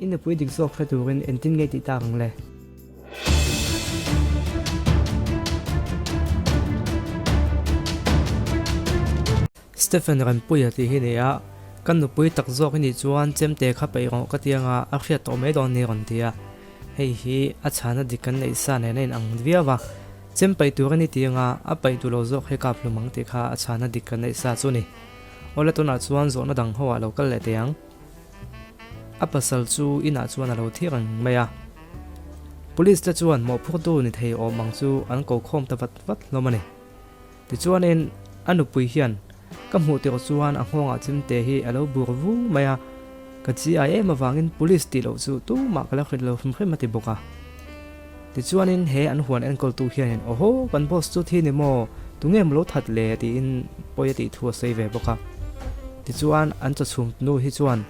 I nupui dik zawk hre turin engtin nge tih tak ang le? Stephen Rempuia tih hi ni a, Ka nupui tak zawk i nih chuan chemte kha peih rawh ka ti anga a hriat tawh mai dawn ni rawn ti a. Hei hi a chhana dik kan neih sa nen a inang viau a, chem paih tur a ni ti anga a paih duh lo zawk hi kap hlum ang tih kha a chhana dik kan neih sa chu ni. Awle tunah chuan zawhna dang ho ah lo kal leh teh ang. A pasal chu inah chuan a lo thi reng mai a. Police te chuan mawhphurtu ni thei awm ang chu an ko khawm ta vat vat hlawm a ni. Tichuanin a nupui hian ka hmuh tirh chuan a nghawngah chimte hi a lo bur vung mai a, ka chi ai em avangin police tih loh chu tumah ka la hrilh lo hrim hrim a ti bawk a. Tichuanin he an huan enkawltu hianin Awhaw kan boss chu thi ni maw, tunge maw lo that le tiin pawi a tih thu a sawi ve bawk a. Tichuan an chawchhum nu hi chuan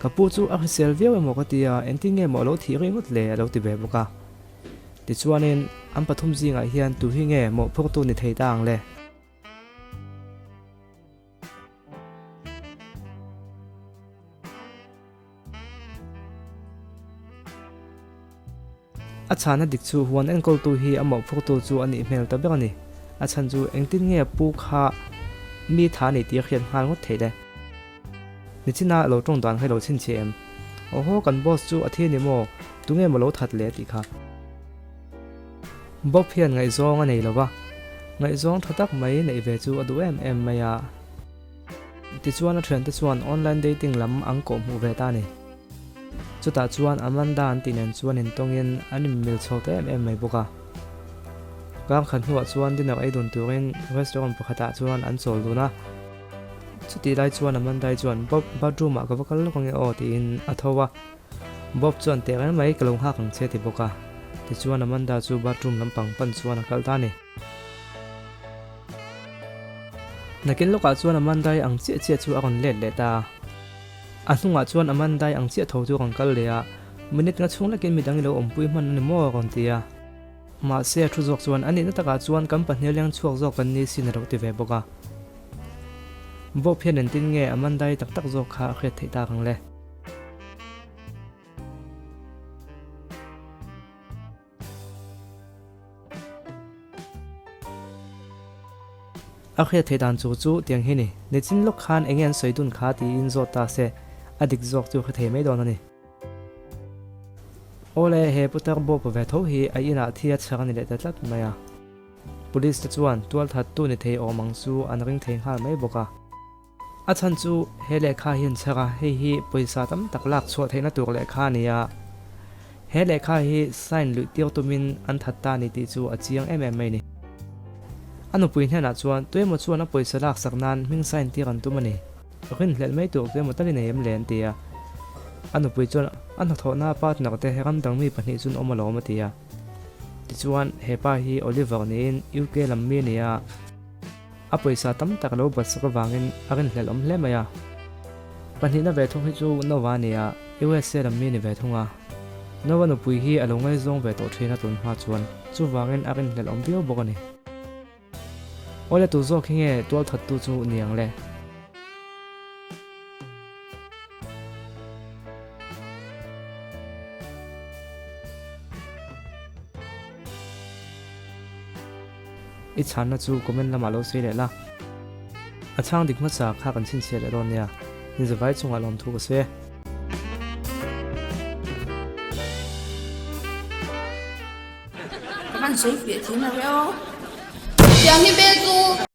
ka pu chu a hrisel viau emaw ka ti a, engtin nge maw a lo thih rih ngawt le a lo ti ve bawk a. Tichuanin, an pathum zingah hian tu hi nge mawhphurtu ni thei ta ang le? A chhana dik chu huan enkawltu hi a mawhphurtu chu a nih hmel ta ber a ni. A chhan chu engtin nge pu kha mi tha a ni tih a hriat nghal ngawt theih le? Nichina lo tawng dan kha i lo chhinchhiah em? Awhaw kan boss chu a thi ni maw? Tunge maw lo that le tih kha. Bob hian ngaihzawng a nei lo va, ngaihzawng tha tak mai neih ve chu a duh em em mai a. Tichuan a thiante chuan online dating lam an kawh hmuh ve ta a ni. Chutah chuan Amanda an tih nen chuan intawngin an inmil chho ta em em mai bawk a. Kar khat hnuah chuan dinner ei dun turin restaurant pakhatah chuan an chawl dun a. Chutih lai chuan Amandai chuan, Bob, bathroom ah ka va kal lawk ange aw tiin a tho a. Bob chuan teh reng mai ka lo nghak ang che ti bawk a. Tichuan Amanda chu bathroom lampang pan chuan a kal ta a ni. Nakin lawkah chuan Amandai ang chiah chiah chu a rawn let leh ta a. A hnungah chuan Amandai ang chiah tho chu a rawn kal leh a, Minute nga chhung lekin midang i lo awmpui hman a ni maw a rawn ti a. Mahse a thu zawk chuan a nihna takah chuan kan pahnih leng chhuak zawk kan ni sin a lo ti ve bawk a. Bob hian engtin nge Amanda-i tak tak zawk kha a hriat theih tak ang le? A hriat theih dan chu chu tiang hi ni, nichin lawk khan enge an sawi dun kha tiin zawt ta se, a dik zawk chu hre thei mai dawn a ni. Awle, he putar Bob ve tho hi a inah thi a chhar a ni leh ta tlat mai a. Police te chuan tualthattu ni thei awm ang chu an ring thei nghal mai bawk a. A chhan chu he lehkha hi an chhar a, hei hi pawisa tam tak lak chhuah theihna tur lehkha a ni a. He lehkha hi sign luih tir tumin an that ta a ni tih chu a chiang em em mai a ni. A nupui hnenah chuan tuemaw chuan a pawisa lak sak nan hming sign tir an tum a ni. Rinhlelh mai tur tuemaw tal i nei em le an ti a. A nupui chuan a hnathawhna partner te ram dang mi pahnih chu an awm alawm a ti a. Tichuan, he pa hi Oliver niin UK lam mi a ni a, a pawisa tam tak a lo batsak avangin a rinhlelh awm hle mai a. Pahnihna ve thung hi chu Nova a ni a, USA lam mi a ni ve thung a. Nova nupui hi a lo ngaizawng ve tawh thin a tun hma chuan, chuvangin a rinhlelh awm viau bawk a ni. Awle tu zawk hi nge tualthattu chu ni ang le? I chhanna chu comment lamah lo sawi leh la. A chhang dik hmasa kha kan chhinchhiah leh dawn nia. Inzavai chungah lawmthu ka sawi e. Ka van sawi fiah thiam lo e aw. Tiang hi bel chu.